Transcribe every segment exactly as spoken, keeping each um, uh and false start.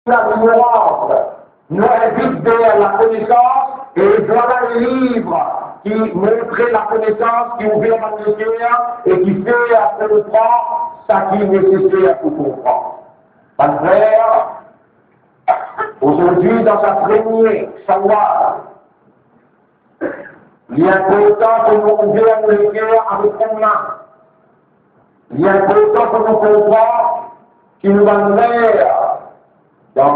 Lalignorans, nou invit ver lakonesans, e vwala liv ki montre lakonesans, ki ouver bann leker e ki fer konpran seki neseser pou konpran. Bann frer, azordi, dan sa premie Shawwal, li inportan pou nou ouver nou leker avek Koran. Li inportan pou nou konpran ki nou bann frer dan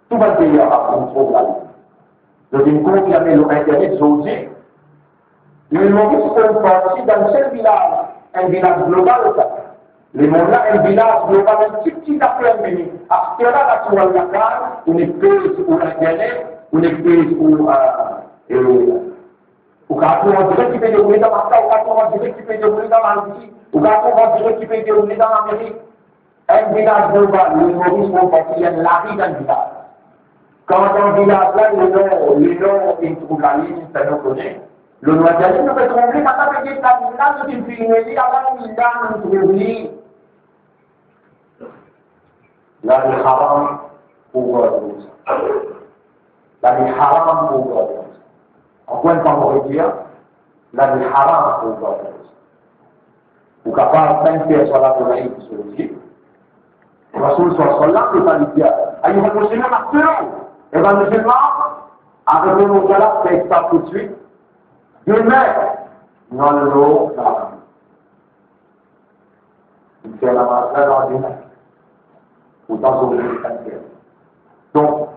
tou bann pei Arab, nou trouv la. Zot inn konfirme lor internet, zot dir, Lil Moris form parti dan sel vilaz, enn vilaz global sa. Lemonn la, enn vilaz global, enn tipti zafer vini. Aster la, la ti al lakaz, ou nek pez ou internet, ou nek pez ou, euh, e, ou kapav trouv an direk ki pe deroule dan Makka, ou kapav trouv an direk ki pe deroule dan Malaizi, ou kapav trouv an direk ki pe deroule dan Amerik. Enn vilaz global, Lil Moris form parti, li enn lari dan vilaz. Kan dan vilaz la, lenon, lenon inn trouv lalinn, sa nou kone. Lenon inn trouv lalinn, nou pe trouv li, kan nou pe get lalinn la, nou finn filme li, avan nou vinn la, nou trouv li. La li haram pou gard sa. La li haram pou gard sa. Ankor enn fwa mo redir, la li haram pou gard sa. Ou kapav mem fer swala pou laid zordi. Rasoul sallallahu alayhi wa sallam, li pa dir, "Ayyuhal muslimun, aftiru." E bann mizilman, avek nou, nou la fer sa toutswit. Demin, nou al lor sa. Li fer lamaz la dan demin. Pourtan, zordi li pa fer. Donk,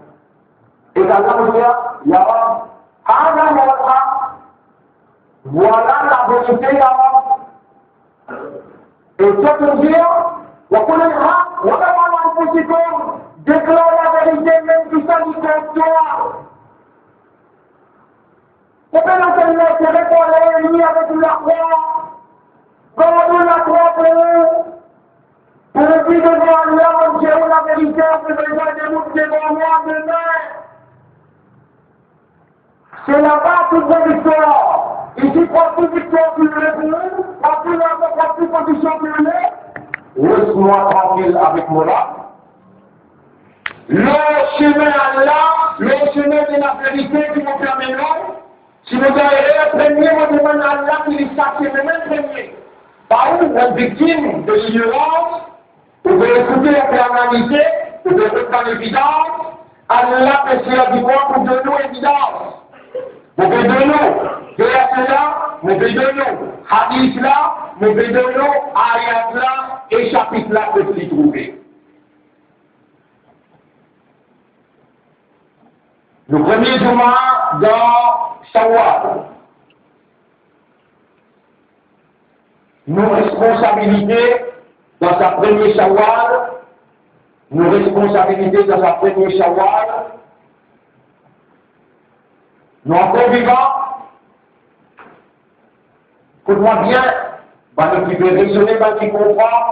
e la, la, nou dir, ya Rab, hada huwal haq. Vwala laverite, ya Rab. E sa pou dir, wa qulil haq, walaw ala anfusikum, deklar laverite, mem si sa li kont twa. Ou pena enn intere pou al enmi avek ou lakrwa. Gard ou lakrwa pou ou. Pou ou dir devan Allah, Bondie, laverite, ou pe bizin debout devan mwa demin. Se laba tou bon viktwar. Isi, pran tou viktwar ki ou le pou ou, pran tou larzan, pran tou pozision ki ou le. Les mwa trankil avek mo Rab. Lor sime Allah, lor sime de laverite ki mo pe amenn ou, si mo gagn erer premie, mo demann Allah ki li safie mwa mem premie. Pa ou, enn viktim de lignorans, ou pe ekoute, ou pe analize, ou pe rod bann evidans, Allah pe servi mwa pou donn ou evidans. Mo pe donn ou verse la, mo pe donn ou hadis la, mo pe donn ou ayat la e sapit la kot li trouve. Nou premie Juma dan Shawwal. Nou responsabilite dan sa premie Shawwal. Nou responsabilite dan sa premie Shawwal. Nou ankor vivan. Ekout mwa bien, bann ki pe rezone, bann ki konpran,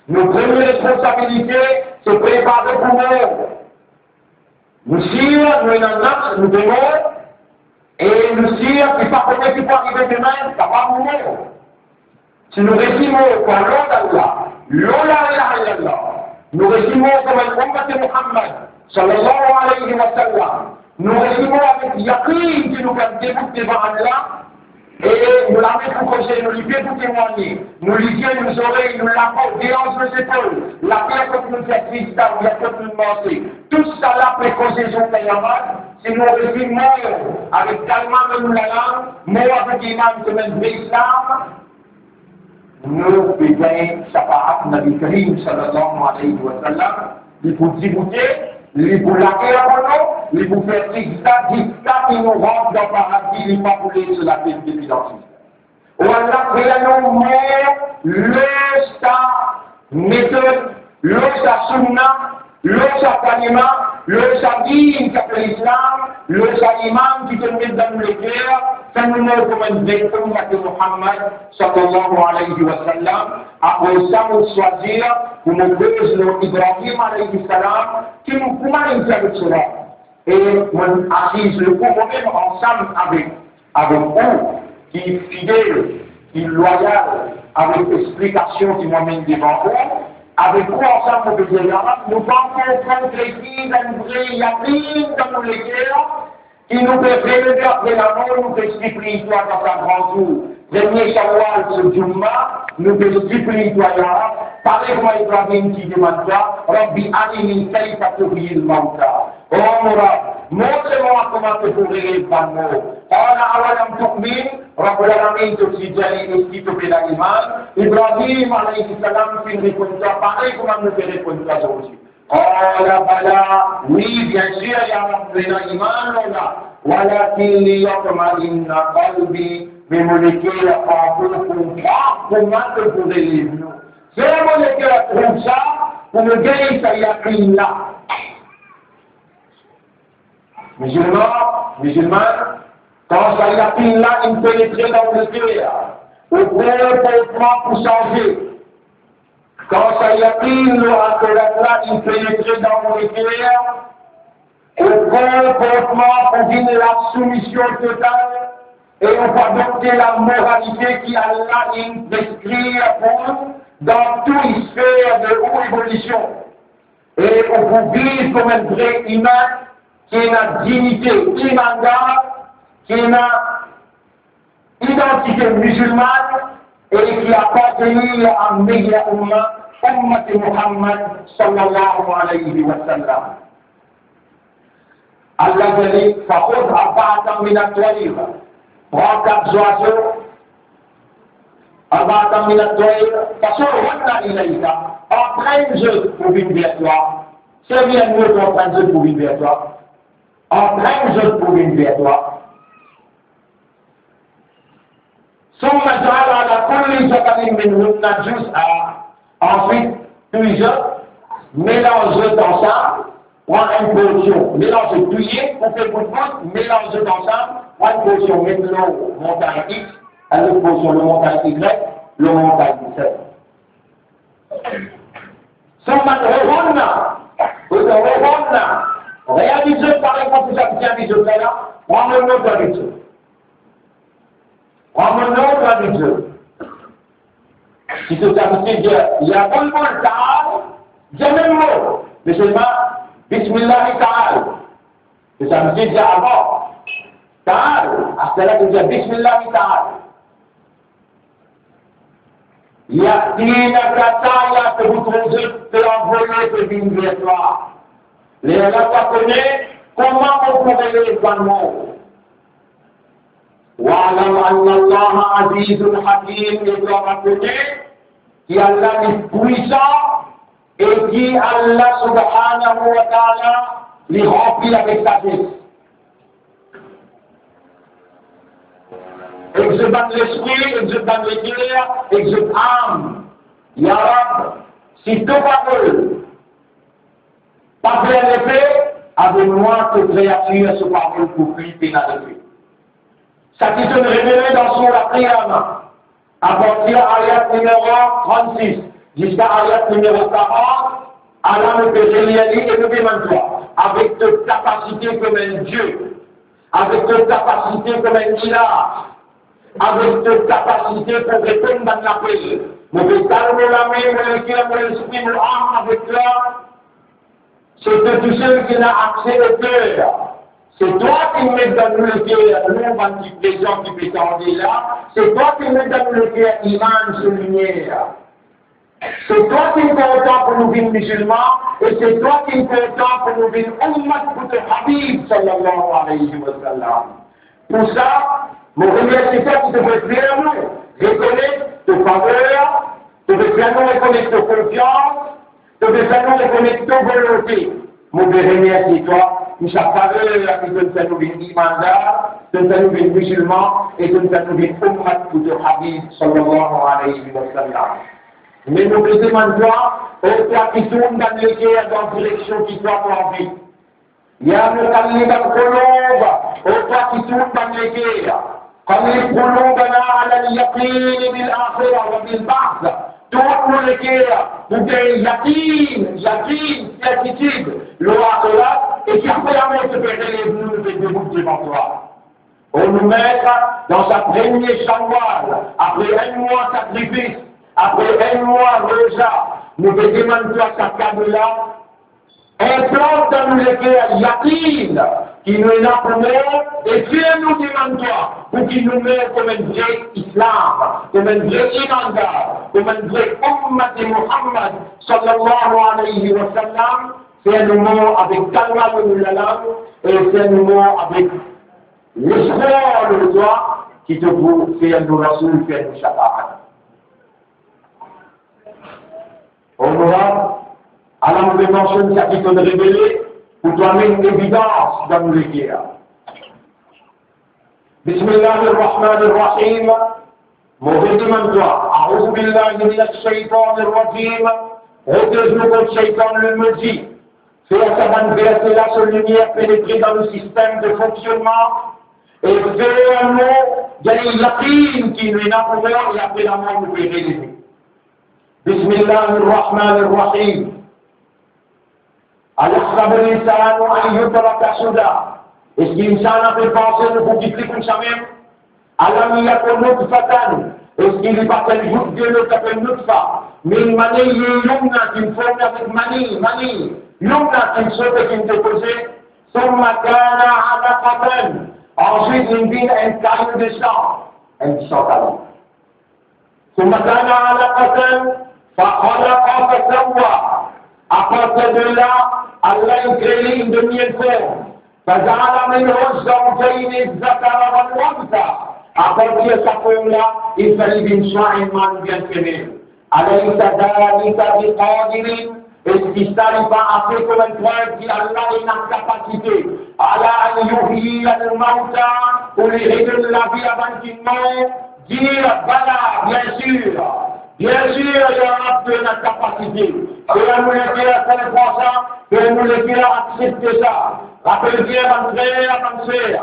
nou premie responsabilite, se prepare pou mor. Nou sir, nou ena nafs, nou pe mor, e nou sir ki pa kone ki pou arive demin, kapav nou mor. Si nou resi mor par lord Allah, lor la ilaha illallah, nou resi mor kouma ummat Muhammad, sallallahu alayhi wa sallam, nou resi mor avek yakin ki nou kapav debout devan Allah, e nou lame pou koze, nou lipie pou temwagne, nou lizie, nou zorey, nou lapo, de anz, nou zepol, later kot nou fer sizda, later kot nou marse, tousala pe koze zour kiyamat. Si nou resi mor avek kalma dan nou lalang, mor avek iman kouma enn vre Islam, nou pe gagn shafaat Nabi Karim sallallahu alayhi wa sallam, li pou deboute, li pou laker pou nou, li pou fer sizda ziska ki nou rant dan paradi, li pa pou les latet depi dan sizda. O Allah, fer nou mor lor sa metod, lor sa sunna, lor sa kalima, lor sa din ki apel Islam, lor sa iman ki to met dan nou leker, fer nou mor kouma enn vre ummat Muhammad sallallahu alayhi wa sallam. Apre sa, mo swazir pou mo koz lor Ibrahim alayhi salam, ki nou kouma inn fer avek sela. E mo asiz lekou momem ansam avek avek ou, ki fidel, ki lwayal avek explikasion ki mo amenn devan ou, Avek ou ansam, mo pe dir, ya Rab, nou pa ankor konpran ki enn vre yakin dan nou leker, ki nou pe releve apre lamor, nou pe sipliy twa dan sa gran zour, premie Shawwal, so Jumma, nou pe sipliy twa, ya Rab, parey kouma Ibrahim ti demann twa, Rabbi arini kayfa tuhyil mawta. O mo Rab, montre mwa kouma to pou relev bann mor. Qala awalam tu'min, Rabbul Alamin, to ti dir li, eski to pena iman? Ibrahim alayhi salam finn reponn twa parey kouma nou pe reponn twa zordi. Qala bala, wi, biensir, ya Rab, mo ena iman lor la. Walakin liyatma'inna qalbi, me mo leker pa ankor konpran kouma to pou relev nou. Fer mo leker trouv sa, pou mo gagn sa yakin la. Mizilman, mizilman, kan sa yakin la inn penetre dan ou leker, ou konportman pou sanze. Kan sa yakin lor axirat la inn penetre dan ou leker, ou konportman pou vinn lasoumision total e ou pou adopte lamoralite ki Allah inn preskrir pou ou dan tou sfer de ou evolision. E ou pou viv kouma enn vre iman ki ena dignite, imandar, ki ena idantite mizilman e ki apartenir a meyer oumma, oummat Muhammad sallallahu alayhi wa sallam. Allah dir li, "Fakhudh arba'atan minat tayr." Pran kat zwazo, arba'atan minat tayr, fasurhunna ilayka, antrenn zot pou vinn ver twa. Servi enn mo, antrenn zot pou vinn ver twa. Antrenn zot pou vinn ver twa. Summa ij'al ala kulli jabalin minhunna juz'a. Answit, touy zot, melanz zot ansam, pran enn porsion, melanz zot, touye, koupe bout bout, melanz zot ansam, pran enn porsion, met lor montagn X, enn lot porsion lor montagn Y, lor montagn Z. Summa ud'uhunna, ud'uhunna, reinvit zot parey kouma to ti invit zot la, pran mo nom, to invit zot. Pran mo nom, to invit zot. Si to ti invit zot, ya Bulbul, taal, dir mem mo. Me selman, Bismillah, taal. To ti invit zot avan. Taal, aster la to dir Bismillah, taal. Ya'tinaka sa'ya, to pou trouv zot pe anvole, pe vinn ver twa. Lerla to kone kouma ou pou relev bann mor. Wa'lam anna Allaha azizun hakim, e to kone ki Allah li pwisan, e ki Allah subhanahu wa ta'ala li ranpli avek sazes. Ek zot bann lespri, ek zot bann leker, ek zot am. Ya Rab, si to pawol pa fer lefe, avek mwa to kreatir so pawol pou pli pena lefe. Sa ki tonn revele dan Sourat Qiyamah, apartir ayat nimero trannsis ziska ayat nimero karant, ala nou pe relir li e nou demann twa, avek to kapasite kouma enn Die, avek to kapasite kouma enn Ilah, avek to kapasite pou reponn bann lapel, mo pe tann mo lame, mo leker, mo lespri, mo am avek twa. Se to tousel ki ena akse o ker. Se twa ki met dan nou leker, nou bann ki prezan, ki pe tande la, se twa ki met dan nou leker iman so limier. Se twa ki kontan pou nou vinn mizilman, e se twa ki kontan pou nou vinn oummat pou to Habib, sallallahu alayhi wa sallam. Pou sa, mo remersie twa ki to pe fer nou rekonet to faver, to pe fer nou rekonet to konfians, to pe fer nou rekonet to volonte. Mo pe remersie twa pou sa faver la ki to'nn fer nou vinn imandar, to'nn fer nou vinn mizilman e to'nn fer nou vinn oummat pou to Habib, sallallahu alayhi wa sallam. Me mo pe demann twa, o twa ki tourn bann leker dan direksion ki twa to anvi. Ya muqallibal qulub, o twa ki tourn bann leker, qallib qulubana alal yaqini bil akhirah wa bil ba'th. Tourn nou leker pou gagn yakin, yakin, sertitid lor axirat, e ki apre lamor to pe relev nou, nou pe debout devan twa. O nou Met, dan sa premie Shawwal, apre enn mwa sakrifis, apre enn mwa roza, nou pe demann twa sa kado la, inplant dan nou leker yakin ki nou ena pou mor, e fer nou demann twa pou ki nou mor kouma enn vre Islam, kouma enn vre imandar, kouma enn vre ummat Muhammad sallallahu alayhi wa sallam, fer nou mor avek kalma dan nou lalang, e fer nou mor avek leskrwar dan twa, ki to pou fer nou Rasoul, fer nou shafaat. Onorab, ala mo pe mansionn sa ki to'nn revele pou to amenn evidans dan nou leker. Bismillahirrahmanirrahim. Mo redemann twa, aouzu billahi minash shaytanir rajim, protez nou kont shaytan le modi. Fer sa bann verse la so limier penetre dan nou sistem de fonksionnman e fer nou gagn yakin ki nou ena pou mor e apre lamor nou pe releve. Bismillahirrahmanirrahim. Ayahsabul insanu an yutraka suda. Eski insana pe panse nou pou kit li koumsa mem? Alam yaku nutfatan. Eski li pa ti enn gout delo ki apel nutfa? Min maniyyin yumna, ki forme avek mani, mani. Yumna, ki sort, ki depoze. Summa kana alaqatan. Answit, li vinn enn kayo de san. Enn ti san kayo. Summa kana alaqatan fa khalaqa fa sawwa. Apartir de la, Allah inn kree li, inn donn li enn form. Fa ja'ala minhu zawjayni dhakara wal untha. Apartir sa form la, inn fer li vinn swa enn mann oubien femel. Alaysa dhalika biqadirin? Eski sa li pa ase kouma enn prev ki Allah ena kapasite, ala an yuhyiyal mawta, pou li redonn lavi a bann ki mor? Dir bala, biensir. Biensir, ya Rab, to ena kapasite. Fer nou leker konpran sa, fer nou leker aksepte sa. Rapel bien, bann frer, bann ser.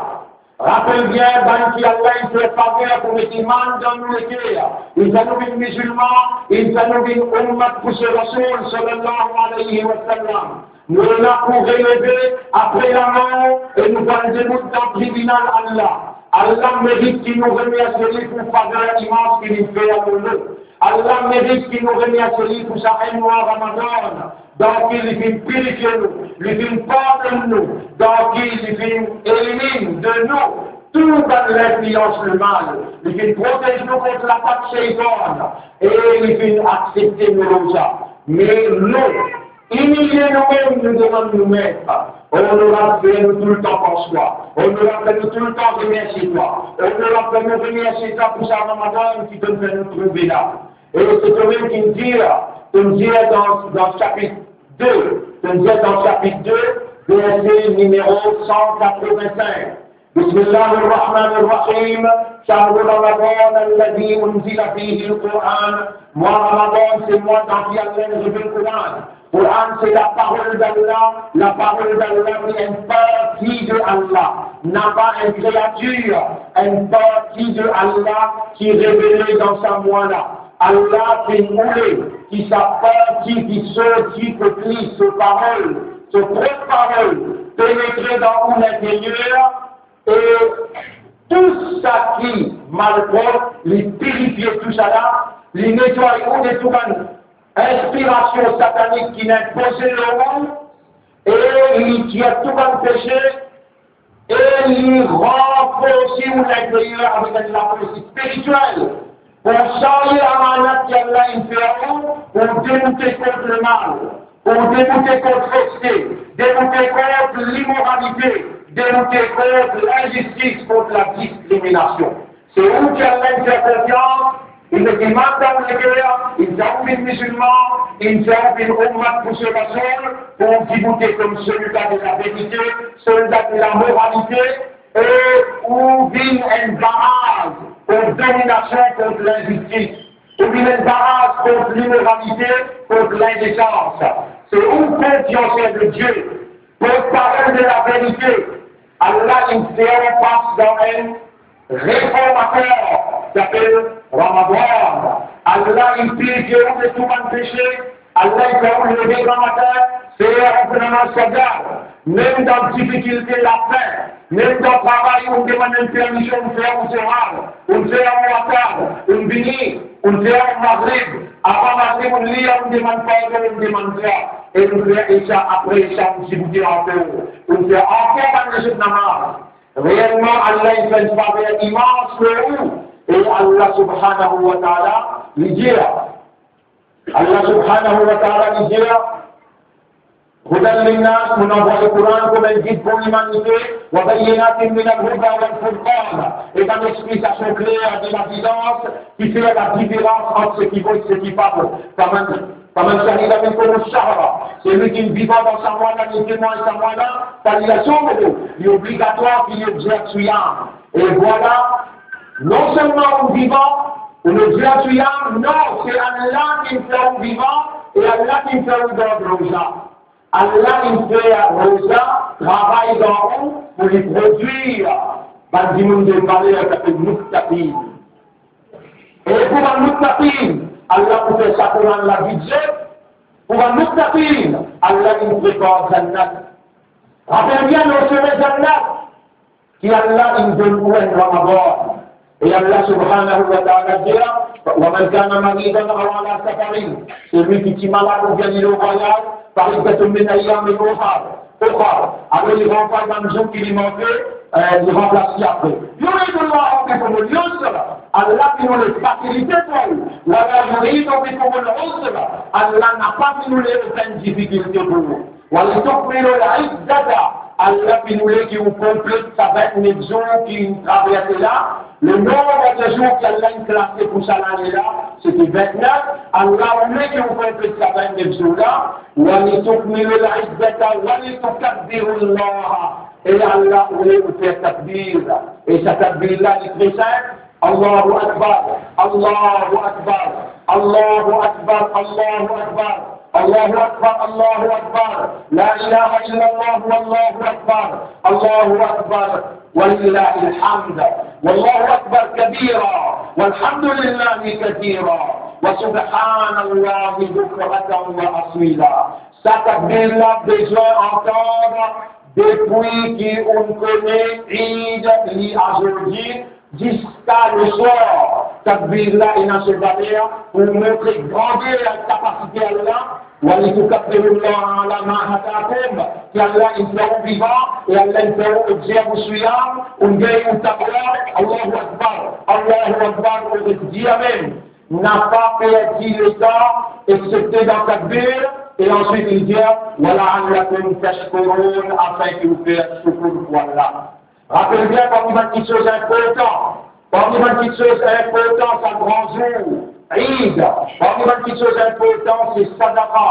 Rapel bien, bann ki Allah inn fer faver pou met iman dan nou leker, inn fer nou vinn mizilman, inn fer nou vinn ummat pou so Rasoul, sallallahu alayhi wa sallam. Nou la pou releve apre lamor e nou pou al debout dan tribinal Allah. Allah merit ki nou remersie li pou faver imans ki li fer a nou. Allah merit ki nou remersie li pou sa enn mwa Ramadan, dan ki li finn pirifie nou, li finn pardonn nou, dan ki li finn eliminn de nou tou bann linfliyans lemal, li finn protez nou kont latak Shaytan, e li finn aksepte nou roza. Me nou, imilie noumem, nou demann nou Met, Onorab, fer nou toultan pans twa. Onorab, fer nou toultan remersie twa. Onorab, fer nou remersie twa pou sa Ramadan ki to'nn fer nou trouve la. E se tomem ki'nn dir, to'nn dir dan, dan sapit de, to'nn dir dan sapit de, verse nimero san katrovin-sink. Bismillahirrahmanirrahim. Shahru Ramadan alladhi unzila fihi al-Quran. Mwa Ramadan, se mwa dan ki Allah inn revel Koran. Koran, se laparol d'Allah, laparol d'Allah ki enn parti de Allah, napa enn kreatir, enn parti de Allah ki revele dan sa mwa la. Allah finn oule ki sa parti ki sorti kot li, so parol, so prop parol, penetre dan ou linteryer, e tou sa ki malprop, li pirifie tou sa la, li netway ou de tou bann inspirasion satanik ki'nn inpoze lor ou, e li tir tou bann pese, e li ranforsi ou linteryer avek enn lafors spiritiel pou sanz amanat ki Allah inn fer ou, pou deboute kont lemal, pou deboute kont fosete, deboute kont limoralite, deboute kont linzistis, kont ladiskriminasion. Se ou ki Allah inn fer konfians, inn met iman dan ou leker, inn fer ou vinn mizilman, inn fer ou vinn ummat pou so Rasoul, pou ou deboute kom solda de laverite, solda de lamoralite, e ou vinn enn baraz kont dominasion, kont linzistis, ou vinn enn baraz kont limoralite, kont lindesans. Se ou konfianser de Die, portparol de laverite. Allah inn fer ou pas dan enn reformater ki apel Ramadan. Allah inn pirifie ou de tou bann pese. Allah inn fer ou leve gramatin, fer ou pou namaz Fajr. Mem dan difikilte lafin, mem dan travay, ou demann enn permision, ou fer ou sehar, ou fer ou atab, ou vini, Ou'nn fer Magrib, apre Magrib ou'nn lir, ou'nn demann pardon, ou'nn demann dwa, e ou'nn fer Isha, apre Isha ou'nn dibout ankor, ou'nn fer ankor bann lezot namaz. Reelman, Allah inn fer enn faver imans lor ou, e Allah subhanahu wa ta'ala, li dir, Allah subhanahu wa ta'ala, li dir, Hudan linnas, mo'nn anvway Koran kouma enn gid pou limanite, wa bayyinatin minal huda wal furqan, e bann explikasion kler de lavidans ki fer ladiferans ant seki bon ek seki pa bon. Faman, faman shahida minkumus shahra, selwi ki vivan dan sa mwa la, li temwagn sa mwa la, falyasumhu, li obligatwar ki li obzerv siyam. E vwala, non selman ou vivan, ou obzerv siyam, non, se Allah ki fer ou vivan, e Allah ki fer ou gard roza. Allah inn fer roza travay dan ou pou li prodwir bann dimoun de valer ki apel muttaqin. E pou bann muttaqin, Allah pou fer sa Koran la vit zot. Pou bann muttaqin, Allah inn prepar Jannat. Rapel bien, nou sere Jannat. Ki Allah inn donn ou enn Ramadan. E Allah subhanahu wa ta'ala dir, "Wa man kana maridan aw ala safarin", selwi ki ti malad oubien li lor vwayaz, "fa iddatun min ayyamin ukhar, ukhar", alor li ranplas bann zour ki li manke, eh, li ranplas li apre. Yuridullahu bikumul yusra, Allah finn oule fasilite pou ou, wa la yuridu bikumul usra, Allah napa finn oule okenn difikilte pou ou. Wa litukmilul iddata, Allah finn oule ki ou konplet sa vintnef zour ki inn traverse la. Le nombre de jours ki Allah inn klase pou sa lane la, se ti vintnef. Allah oule ki ou konplet sa vintnef zour la. Wa litukmilul iddata wa litukabbirullaha. E Allah oule ou fer takbir. E sa takbir la, li tre sinp. Allahu Akbar, Allahu Akbar, Allahu Akbar, Allahu Akbar, Allahu Akbar, Allahu Akbar, la ilaha illallah, wallahu akbar, Allahu Akbar, walillahil hamd, wallahu akbar kabira, walhamdulillahi kathira, wa subhanallahi bukratan wa asila. Sa takbir la bizin antann depi ki ou kone Eid li azordi, ziska leswar. Takbir la ena so valer pou montre grander kapasite Allah. Wa litukabbirullaha ala ma hadakum, ki Allah inn fer ou vivan e Allah inn fer ou obzerv ou siyam, ou gagn ou takwa. Allahu Akbar, Allahu Akbar, ou res dir mem. Napa perdi letan, exsepte dan takbir, e answit li dir, "Wa la'allakum tashkurun", afin ki ou fer shoukour pou Allah. Rapel bien, parmi bann kiksoz inportan, parmi bann kiksoz inportan sa gran zour Eid, parmi bann kiksoz inportan, se sadaka.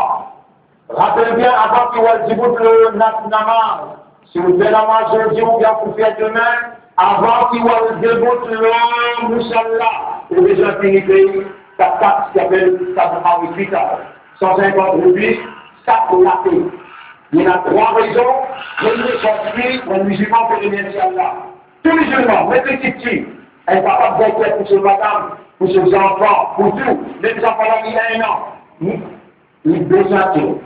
Rapel bien, avan ki ou al dibout lor naf-, namaz, si ou fer namaz zordi oubien pou fer demin, avan ki ou al dibout lor mousalla, ou bizin fini pey sa taks ki apel sadakatul fitr, san sinkant roupi sak lape. Ena trwa rezon. Premie, parski bann mizilman pe remersie Allah. Tou mizilman, mem piti, enn papa bizin fer pou so madam, pou so zanfan, pou tou, mem zanfan la li enn an. Li bizin tou.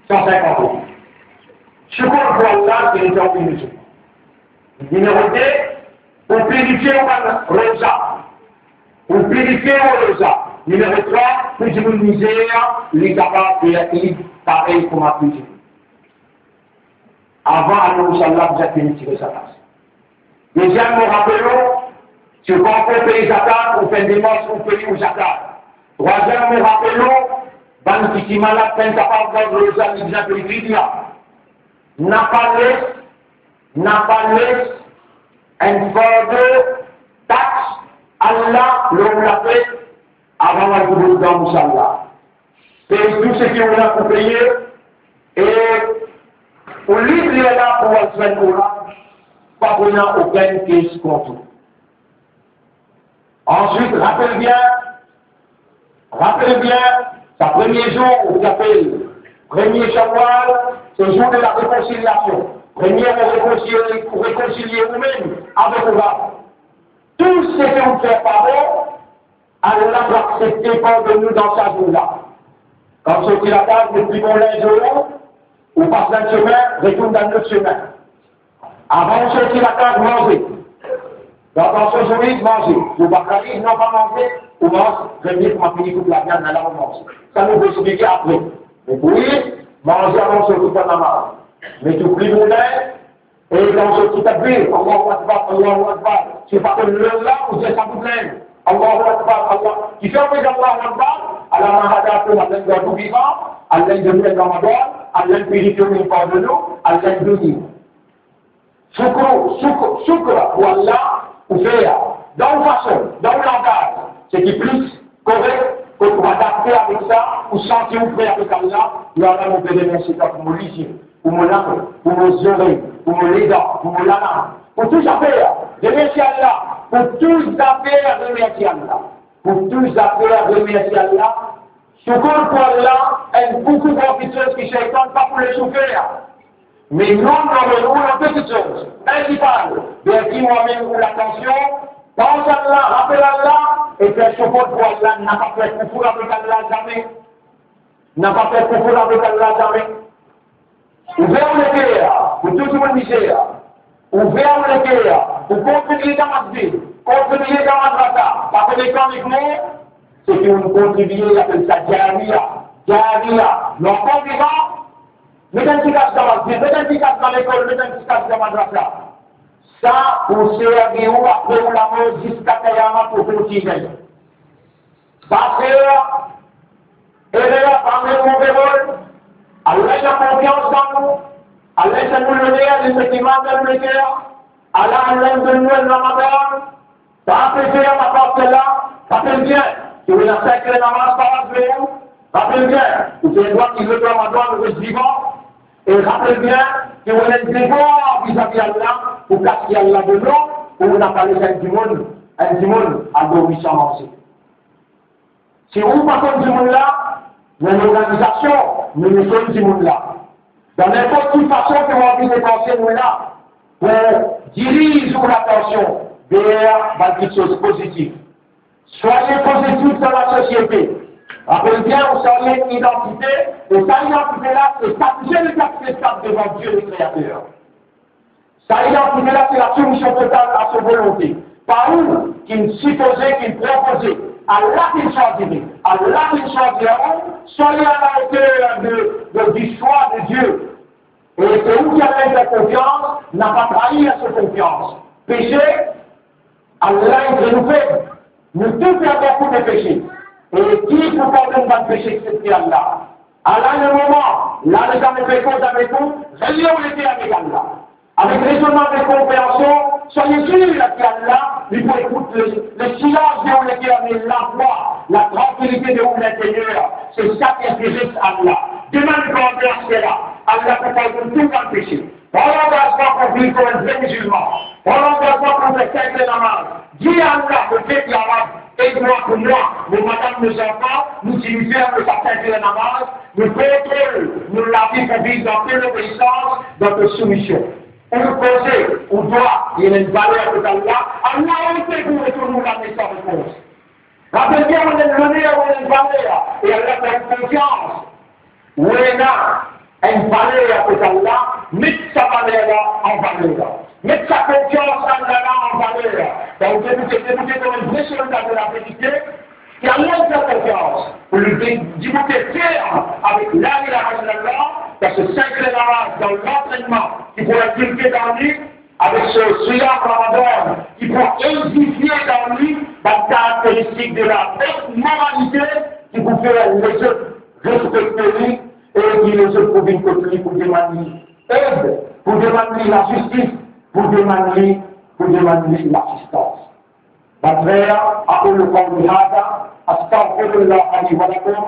San sinkant roupi. Shoukour pou Allah ki li donn ou mizilman. Nimero de, pou pirifie ou bann roza. Pou pirifie ou roza. Nimero trwa, pou dimoun mizer, li kapav fer Eid parey kouma tou dimoun. Avan al lor mousalla, bizin fini tire zakat. Deziem, mo rapel ou, si ou pa ankor pey zakat, ou fer demars pou pey ou zakat. Trwaziem, mo rapel ou, bann ki ti malad, pa kapav gard roza, li bizin pey fidya. Napa les, napa les enn fardo taks Allah lor ou latet avan ou al dibout dan mousalla. Pey tou seki ou ena pou peye, e ou lib lerla pou al zwenn ou la, pa pou ena okenn kes kont ou. Answit, rapel bien, rapel bien, sa premie zour ki apel premie Shawwal, se zour de la rekonsiliasion. Premie, ou rekonsilie, ou rekonsilie oumem avek ou Rab. Tou seki ou fer pa bon, Allah pou aksepte pardonn ou dan sa zour la. Kan ou sorti lakaz, met pli bon linz lor ou, ou pas dan sime, retourn dan lot sime. Avan ou sorti lakaz, manze. Dan atansion, zour id, manze. Zour bakari, non, pa manze. Ou manz, premie, kouma fini koup laviann, ala ou manze. Sa nou pou explike apre. Me pou id, manze avan ou sorti fer namaz. Met ou pli bourlin, e kan ou sorti takbir, Allahu Akbar, Allahu Akbar. Si ou pa konn lor la, ou dir sa bout linn. Allahu Akbar, Allah. Kifer ou pe dir Allahu Akbar? Ala man hadakum, Allah inn gard ou vivan, Allah inn donn ou enn Ramadan, Allah inn pirifie ou, inn pardonn ou, Allah inn beni ou. Shukr, shukr, shukr pou Allah, ou fer dan ou fason, dan ou langaz, seki pli korek, kot ou adapte avek sa, ou santi ou pre avek Allah, ya Allah, mo pe remersie twa pou mo lizie, pou mo lame, pou mo zorey, pou mo ledan, pou mo lalann, pou tou zafer, remersie Allah, pou tou zafer, remersie Allah, pou tou zafer, remersie Allah. Shukr pou Allah, enn boukou gran kiksoz ki Shaytan pa pou les ou fer. Me nou, nou, nou, nou, enn ti kiksoz, enn ti pal, verti mwa mem ou latansion, pans Allah, rapel Allah, e fer shukr pou Allah, napa fer koufour avek Allah zame. Napa fer koufour avek Allah zame. Ouver ou leker pou tou dimoun mizer. Ouver ou leker pou kontribie dan masjid, kontribie dan madrasa. Pa kone kan li pou, seki ou kontribie, apel sa jariya. Jariya. Nou ankor vivan, met enn ti kas dan masjid, met enn ti kas dan lekol, met enn ti kas dan madrasa. Sa pou servi ou apre ou lamor ziska kiyamat pou kontinie. Pa fer erer, pa mete move rol. Allah ena konfians dan nou. Allah ena donn nou loner, li met iman dan nou leker. Allah, Allah donn nou enn Ramadan. Pa pe fer, pa fer sela. Rapel bien, si ou ena sink ler namaz pa arive ou, rapel bien, ou pe dwa ki lot Ramadan ou res vivan. E rapel bien, si ou ena devwar vizavi Allah, pou kas ki Allah donn ou, pou ou napa les enn dimoun, enn dimoun al dormi san manze. Si ou pa konn dimoun la, nou enn lorganizasion, nou, nou konn dimoun la. Dan ninport ki fason ki ou anvi depanse nou la, pou diriz ou latansion ver bann kiksoz pozitif. Soyez positif dan lasosiete. Rapel bien, ou sa ena enn idantite, e sa idantite la, se sa ki sel ki akseptab devan Die le Kreater. Sa idantite la, se la soumision total a so volonte. Pa ou ki sipoze, ki propoze, Allah ki swazir, Allah ki swazir ou, soyez à la hauteur de, de, du choix de Dieu. E se ou ki ena konfians, napa trair so konfians. Pese, Allah inn fer nou feb. Nou tou fer boukou de pese. E ki pou pardonn bann pese exsepte Allah? Ala le moman, la, lezami, pe koz avek ou, relie ou leker avek Allah. Avek rezonnman, avek konpreansion, soyez sir ki Allah, li pou ekout le, le silans de ou leker, me lavwa, la trankilite de ou linteryer. Se sa ki interes Allah. Demann pardon a sela. Allah pou pardonn tou bann pese. Pran langazman pou viv kouma enn vre mizilman. Pran langazman pou fer sink ler namaz. Dir Allah, mo pep Arab, ed mwa pou mwa, mo madam, mo zanfan, nou ti nou fer nou sa sink ler namaz, nou kontrol nou lavi pou viv dan to lobeisans, dan to soumision. Ou koze, ou dwa, li ena enn valer kot Allah, Allah inn pe pou retourn ou lame san repons. Rapel bien, ou ena enn loner, ou ena enn valer, e Allah fer konfians. Ou ena enn valer kot Allah, met sa valer la an valer. Met sa konfians Allah la an valer. Dan ou deboute, deboute kouma enn vre solda de laverite, ki Allah inn fer konfians, pou li de-, deboute ferm avek la ilaha illallah, dan so sink ler namaz, dan lantrennman ki pou inkilte dan li, avek so siyam Ramadan, ki pou edifie dan li bann karakteristik de la bonne moralité, ki pou fer lezot respekte li, e ki lezot pou vinn kot li pou demann li ed, pou demann li lazistis, pou demann li, pou demann li lasistans. Bann frer, أقول قولي هذا، أستغفر الله لي ولكم.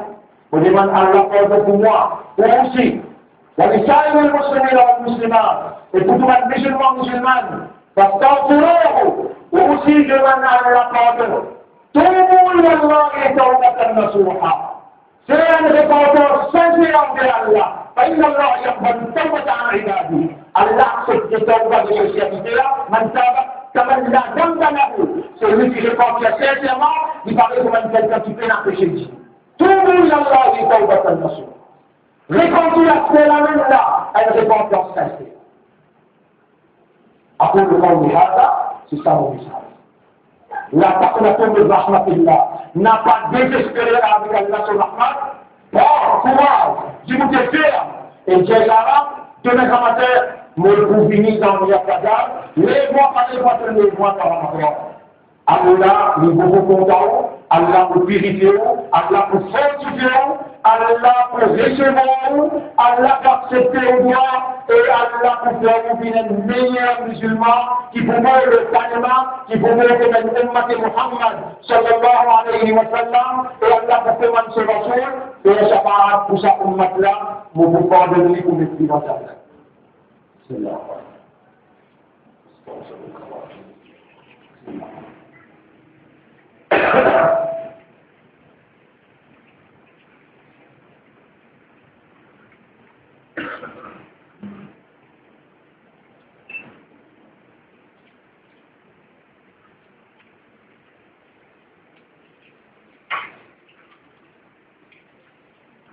Mo demann Allah pardon pou mwa, pou ou osi. ولسائر المسلمين والمسلمات, e pou tou bann mizilman, mizilman, فاستغفروه, ou osi demann Allah pardon. توبوا إلى الله توبة نصوحا. Fer enn repantans sinser anver Allah. فإن الله يقبل التوبة عن عباده. Allah aksepte tawba de so serviter la, من تاب كمن لا ذنب له. Selwi ki repanti sinserman, li parey kouma enn kelkenn ki pena pese ditou. توبوا إلى الله توبة نصوحا. Repanti aster la mem la, enn repantans sinser. أقول قولي هذا, se sa mo mesaz. La taqnatu min rahmatillah. Napa dezespere avek Allah so rahmat. Pran kouraz, dibout ferm. E dir sa la, demin gramatin, mo pou vini dan Mirkazal, lev mwa, pa lev mwa, to lev mwa dan Ramadan. Allah, li boukou kontan ou, Allah pou pirifie ou, Allah pou fortifie ou, Allah pou resevwar ou, Allah pou aksepte ou dwa, e Allah pou fer ou vinn enn meyer mizilman, ki pou mor le kalima, ki pou mor kouma enn ummat Muhammad, sallallahu alayhi wa sallam, e Allah pou komann so Rasoul, e shafaat pou sa ummat la, mo pou pardonn li pou met li dan Jannat. Bismillah.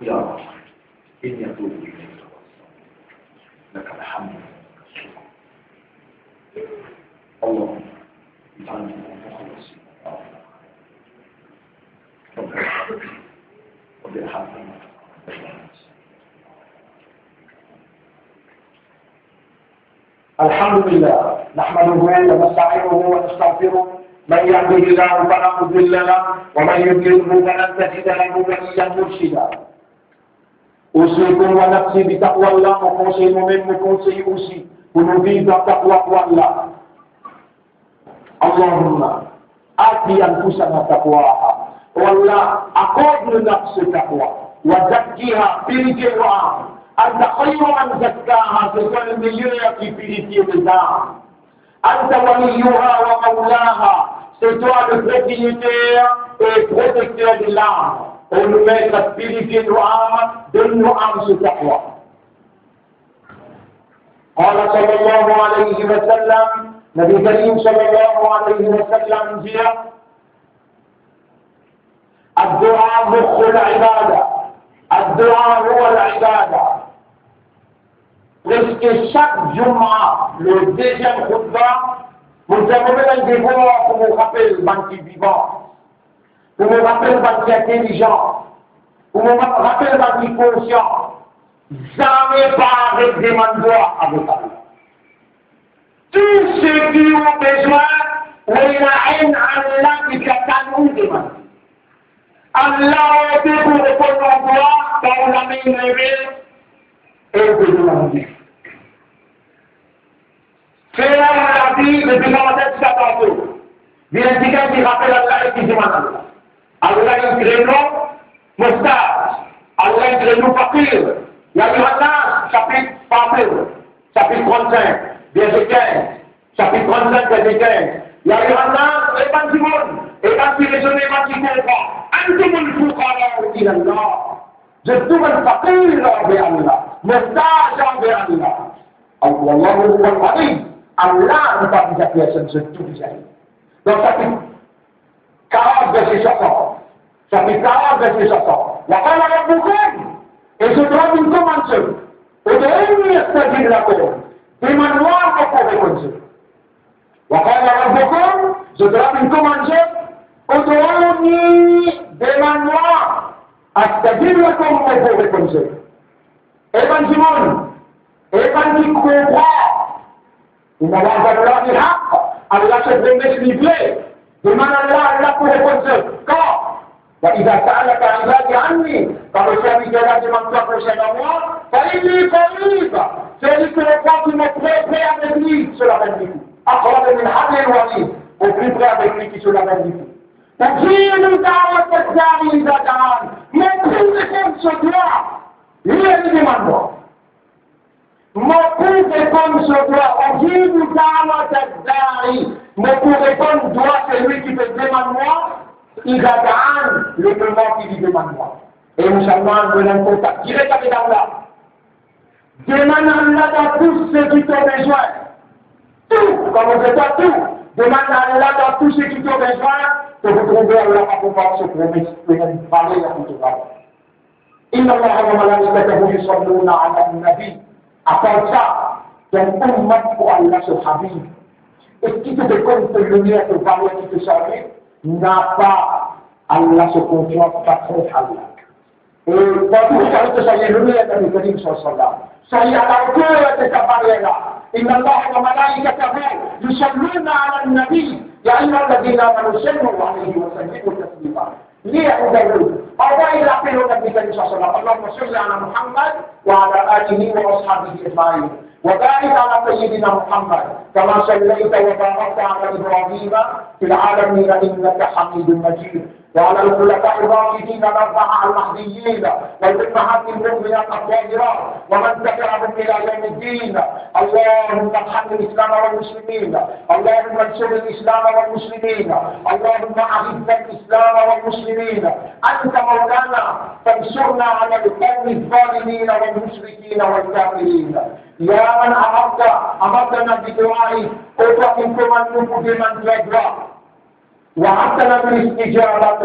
يا رب، إني أتوب إليك وأستغفرك. لك الحمد ولك الشكر. اللهم اجعلني من المخلصين. رب ارحمني. رب ارحمني. الحمد لله، نحمده ونستعينه ونستغفره، من يهده الله فلا مضل له، ومن يضلله فلن تجد له وليا مرشدا. أوصيكم ونفسي بتقوى الله, mo konsey momem, mo konsey osi, pou nou viv dan taqwa pou Allah. اللهم آت أنفسنا تقواها. O Allah, akord nou nafs taqwa. وزكها, pirifie nou am. أنت خير من زكاها, se twa le meyer ki pirifie lezam. أنت وليها ومولاها, se twa le propriétaire et protecteur de l'âme. O nou Met, pirifie nou am, donn nou am so taqwa. قال صلى الله عليه وسلم, Nabi Karim sallallahu alayhi wa sallam dir, الدعاء مخ العبادة، الدعاء هو العبادة. Preske sak Juma, le deziem khoutba, mo dir, mo fer enn defar pou mo rapel bann ki vivan, pou mo rapel bann ki intelizan, pou mo rapel bann ki konsian, zame pa aret demann dwa avek Allah. Tou seki ou bizin, ou ena enn Allah ki pe atann ou demann. Allah ete pou reponn ou dwa, kan ou lame leve, e ou pe demann li. Fer lavi, depi gramatin ziska tardi. Bien, dimoun ki rapel Allah e ki demann Allah. Allah inn kre nou mostaj. Allah inn kre nou fakir. Ya Ayyuhan Nas, sapit Fatir, sapit trant-sink, verse kinz. Sapit trant-sink, verse kinz. Ya Ayyuhan Nas, e bann dimoun, e bann ki rezone, e bann ki konpran. أنتم الفقراء إلى الله. Zot tou bann fakir anver Allah, mostaj anver Allah. والله هو الغني. Allah, li pa bizin personn, zot tou bizin li. Donk, sapit karant, verse swasant. Sapit karant, verse swasant. وقال ربكم, e zot Rab inn komann zot, ادعوني أستجب لكم. Demann mwa, mo pou reponn zot. وقال ربكم, zot Rab inn komann zot, ادعوني, demann mwa, أستجب لكم, mo pou reponn zot. E bann dimoun, e bann ki konpran, إن وعد الله حق, Allah so promes li vre, demann Allah, Allah pou reponn zot. Kan? وإذا سألك عبادي عني, kan mo serviter la demann twa konsernan mwa, فإني قريب, fer li konpran ki mo pre pre avek li so labenn likou. أقرب من حبل الوريد, mo pli pre avek li ki so labenn likou. أجيب دعوة الداع إذا دعان, mo pou reponn so dwa, ler li demann mwa. Mo pou reponn so dwa, أجيب دعوة الداع, mo pou reponn dwa selwi ki pe demann mwa, إذا دعان, lemoman ki li demann mwa. E mousalman, nou ena enn kontak direk avek Allah. Demann Allah dan tou seki to bizin. Tou, kan mo dir twa tou, demann Allah dan tou seki to bizin, to pou trouve Allah pa pou bat so promes, pou ena enn valer pou to lavi. إن الله وملائكته يصلون على النبي. Apar sa, dan ummat pou Allah so Habib. Eski to pe konn to loner, to valer ki to salye? Napa, Allah so konfians pa tronp Allah. E partou kot to salye, loner Nabi Karim sallallahu alayhi wa sallam. Salye a la oter de sa valer la. Inna Allaha wa malaikatahu yusalluna ala nabi, ya ayyuhalladhina amanu sallu alayhi wa sallimu taslima. Li a ou dan ou. Anvoy lapé lor Nabi Karim sallallahu alayhi wa sallam. Allahumma salli ala Muhammad wa ala alihi wa ashabihi ajmain. Wa barik ala sayyidina Muhammad, kama sallaita wa barakta ala Ibrahima fil alamina innaka Hamidum Majid. Wa ala al-khulafa'ir rashidin al-arba'a al-mahdiyyin, wal ummahatil mu'minat at-tahirat, wa man tabi'ahum ila yawmiddin. Allahumma arhamil Islam wal muslimin. اللهم انصر الإسلام والمسلمين. اللهم أعز الإسلام والمسلمين. أنت مولانا فانصرنا على القوم الظالمين والمشركين والكافرين. يا من أمرت، أمرتنا بدعائك، ô toi ki komann nou pou demann twa dwa. وعدتنا بالاستجابة,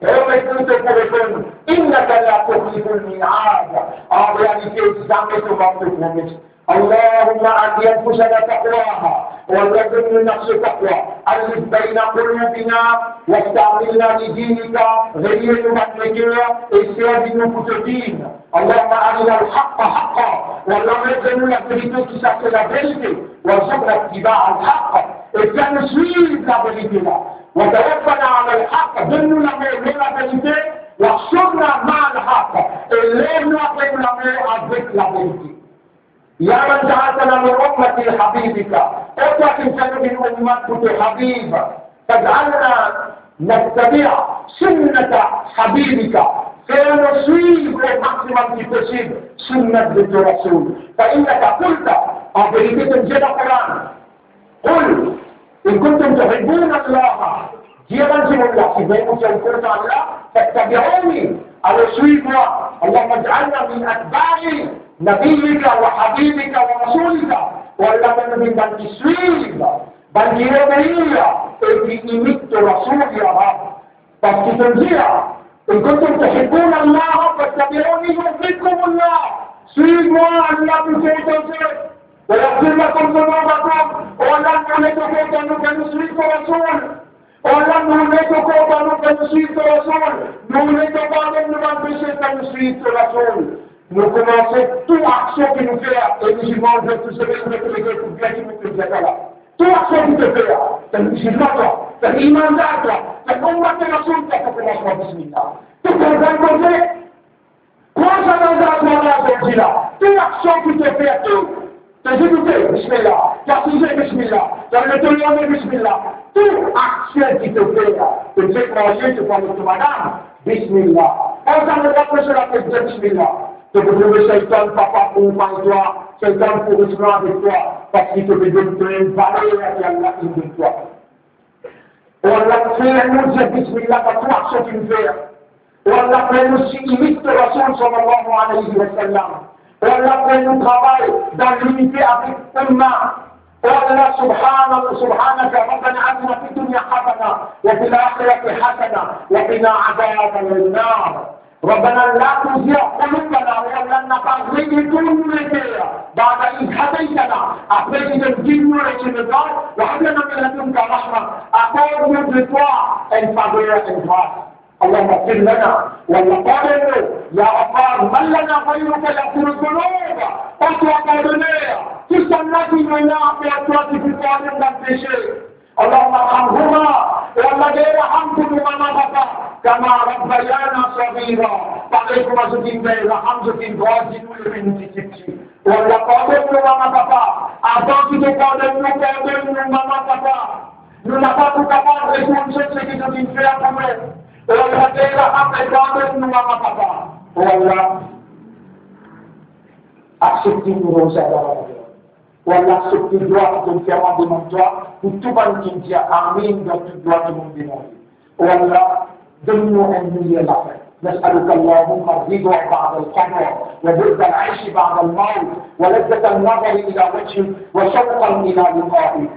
promet nou to pou reponn. إنك لا تخلف الميعاد. An realite, zame to mank to promes. اللهم آت أنفسنا تقواها، o Allah, donn nou nafs taqwa. ألف بين قلوبنا واستعملنا لدينك, relie nou bann leker e servi nou pou to din. اللهم أرنا الحق حقا, o Allah, montre nou laverite ki sa se laverite. وارزقنا اتباع الحق, e fer nou swiv laverite la. وتوفنا على الحق, donn nou lamor lor laverite. واحشرنا مع الحق, e lev nou apre nou lamor avek laverite. يا من جعلتنا من أمة حبيبك, o twa ki fer nou vinn ummat pou to Habib, فاجعلنا نتبع سنة حبيبك, fer nou swiv o maximum ki posib sunnat de to Rasoul. فإنك قلت, an verite to dir dan Koran, قل إن كنتم تحبون الله, dir bann dimoun la, si vremem ou ti kontan Allah, فاتبعوني, alor swiv mwa. اللهم اجعلنا من أتباع نبيك وحبيبك ورسولك. O Allah, fer nou vinn bann ki swiv, bann ki obeir e ki imit to Rasoul, ya Rab. Parski to dir, إن كنتم تحبون الله فاتبعوني يحببكم الله. Swiv mwa, Allah pou kontan zot. ويغفر لكم ذنوبكم. O Allah, nou le to kontan nou kan nou swiv to Rasoul. O Allah, nou le to kontan nou kan nou swiv to Rasoul. Nou le to pardonn nou bann pese kan nou swiv to Rasoul. Nou koumanse tou aksion ki nou fer, e mizilman, nou tou sebe, nou tou leker pou bien ki nou fer sa la. Tou aksion ki to fer, to mizilman twa, to imandar twa, to ummat Rasoul, to koumansman bismillah. To konpran koze? Kouma sa dan sa, kouma sa, kouma sa, tou aksion ki to fer, tou, to dir, bismillah, to asize, bismillah, to leve, to leve, bismillah, tou aksion ki to fer, to dir, to pran to madam, bismillah, kouma sa, to dir, bismillah, to pou trouve Seytan pa pou konpagn twa, Seytan pou res lwin avek twa, parski to pe donn to enn valer ki Allah inn donn twa. O Allah, fer nou dir bismillah dan tou aksion ki nou fer. O Allah, fer nou si imit to Rasoul sallallahu alayhi wa sallam. O Allah, fer nou travay dan linite avek umma. O Allah, subhana-, subhanaka, Rabbana atina fid dunya hasana, wa fil akhirati hasana, wa qina adhaban nar. Rabbana la tuzigh qulubana, o Allah, napa detourn nou leker, ba'da idh hadaytana, apre ki to'nn gid nou lor chemin drwa, wa hab lana min ladunka rahma, akord nou de twa enn faver, enn gras. Allahumma ighfir lana, o Allah, pardonn nou, ya Ghaffar, man lana ghayruka yaghfiru dhunub, o twa pardoner, ki sannla ki nou ena apar twa ki pou pardonn bann pese. Allahumma irhamhuma, o Allah, gagn raham pou nou mama papa, kama rabbayana saghira, parey kouma zot inn gagn raham, zot inn grandi nou depi nou ti tipti. O Allah, pardonn nou mama papa, avan ki to pardonn nou, pardonn nou mama papa. Nou napa pou kapav retourn zot seki zot inn fer pou nou. O Allah, gagn raham e pardonn nou mama papa. O Allah, aksepte nou roza dan Ramadan. O Allah, aksepte dwa ki to'nn fer mwa demann twa, pou tou bann ki dir amin dan tou dwa ki nou demande. O Allah, donn nou enn meyer lafin. نسألك اللهم الرضا بعد القضاء، وبرد العيش بعد الموت، ولذة النظر إلى وجهك، وشوقا إلى لقائك.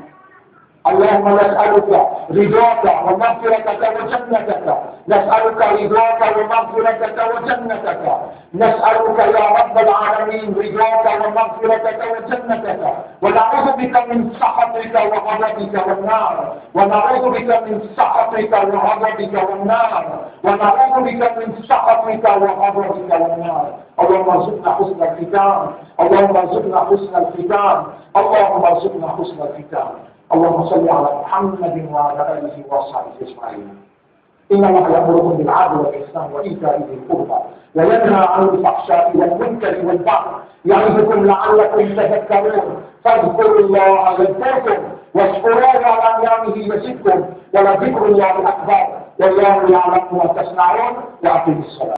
اللهم نسألك رضاك ومغفرتك وجنتك. نسألك رضاك ومغفرتك وجنتك. نسألك يا رب العالمين رضاك ومغفرتك وجنتك. ونعوذ بك من سخطك وغضبك والنار. ونعوذ بك من سخطك وغضبك والنار. ونعوذ بك من سخطك وغضبك والنار. اللهم ارزقنا حسن الختام. اللهم ارزقنا حسن الختام. اللهم ارزقنا حسن الختام. اللهم صل على محمد وعلى آله وصحبه أجمعين. إن الله يأمركم بالعدل والإحسان وإيتاء ذي القربى وينهى عن الفحشاء والمنكر والبغي يعظكم لعلكم تذكرون. فاذكروا الله يذكركم واشكروه على نعمه يزدكم ولذكر الله أكبر. والله يعلم ما تصنعون. وأقم الصلاة.